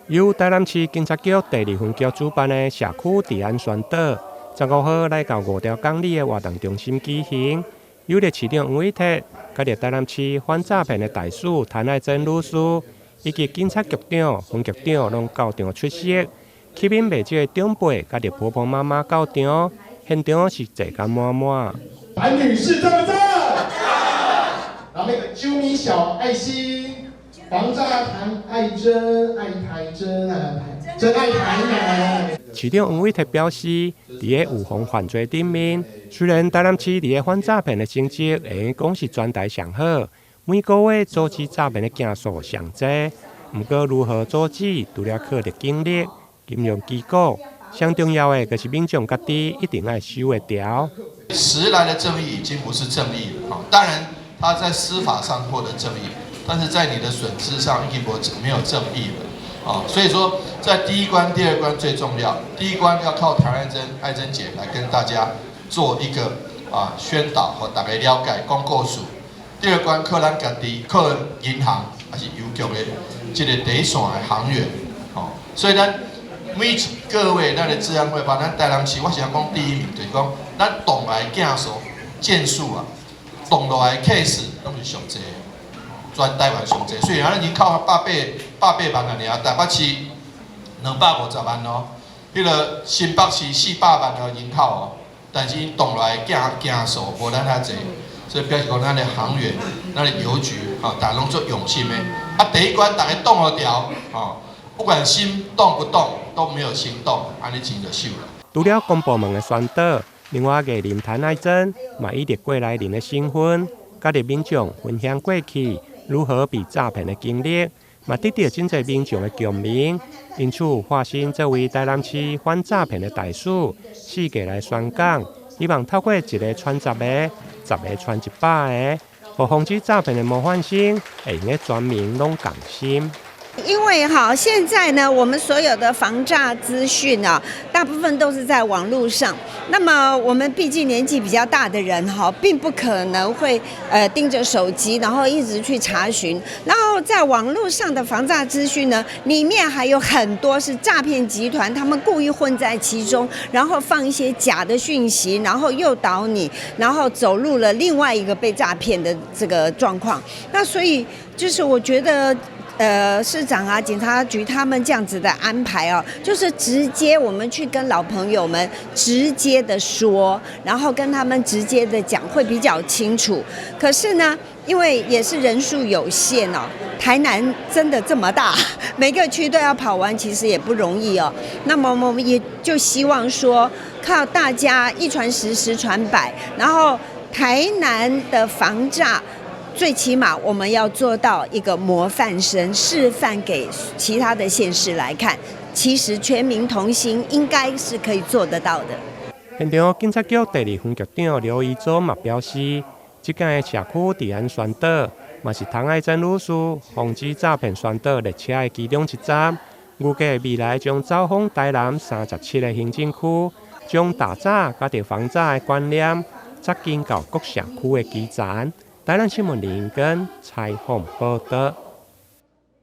由台南市警察局第二分局主辦的社區治安宣導，15號來到五條港里的活動中心舉行。有力市長黃偉哲、佮著台南市反詐騙的大使譚愛珍女士，以及警察局長、分局長攏到場出席，吸引袂少的長輩佮著婆婆媽媽到場，現場是坐甲滿滿。譚女士在不在？然後那個啾咪小愛心。防詐譚愛珍，愛台真愛台，真愛台南。市長黃偉哲表示，佇咧預防犯罪頂面，雖然台南市佇咧反詐騙的成績會用講是全台上好，每個月阻止詐騙的件數上濟，毋過如何阻止，除了靠著警力、金融機構，上重要的就是民眾家己一定愛守會牢。遲來的正義已經不是正義了，當然他在司法上獲得正義。但是在你的損失上已經沒有正義了，啊，所以說在第一關、第二關最重要。第一關要靠譚愛珍、愛珍姐來跟大家做一個宣導予大家了解講故事。第二關靠咱家己，靠銀行還是郵局的這个第一線的行員，哦，所以咱每一個月咱的治安會報，咱台南市我是想講第一名，就是講咱擋來件數件數啊，擋落來 case 攏是上濟。全台灣上濟，雖然咱人口百八萬爾，台北市250萬哦，彼个新北市400萬的人口哦，但是𪜶擋來件數無咱遐濟，所以表示講咱的行員、咱的郵局，吼，大家攏足用心的。啊，第一關大家擋予牢，吼，不管心動不動，都沒有行動，按呢錢就收了。除了公部門的宣導，另外藝人譚愛珍嘛以過來人的身份，佮著民眾分享過去如何被詐騙的經歷，嘛得到真濟民眾的共鳴。因此，化身這位台南市反詐騙的大使，四界來宣講，希望透過一个傳十个，十个傳100个，予防止詐騙的模範生會用得全民攏仝心。因為哈，現在呢，我們所有的防詐資訊啊，大部分都是在網路上。那麼我們畢竟年紀比較大的人哈，並不可能會盯着手機，然後一直去查詢。然後在網路上的防詐資訊呢，裡面還有很多是詐騙集團，他們故意混在其中，然後放一些假的訊息，然後誘導你，然後走入了另外一個被詐騙的這個狀況。那所以就是我覺得，市長啊，警察局他們這樣子的安排哦，就是直接我們去跟老朋友們直接的說，然後跟他們直接的講會比較清楚。可是呢，因為也是人數有限哦，台南真的這麼大，每個區都要跑完，其實也不容易哦。那麼我們也就希望說，靠大家一傳十，十傳百，然後台南的防詐，最起碼我們要做到一個模範生，示範給其他的縣市來看，其實全民同心應該是可以做得到的。現場警察局第二分局長劉怡祖嘛表示，這屆社區治安宣導嘛是譚愛珍女士防止詐騙宣導列車的其中一站。預計未來將走訪台南37個行政區，將打詐佮著防詐的觀念，扎根到各社區的基層。台南新聞林根採訪報導。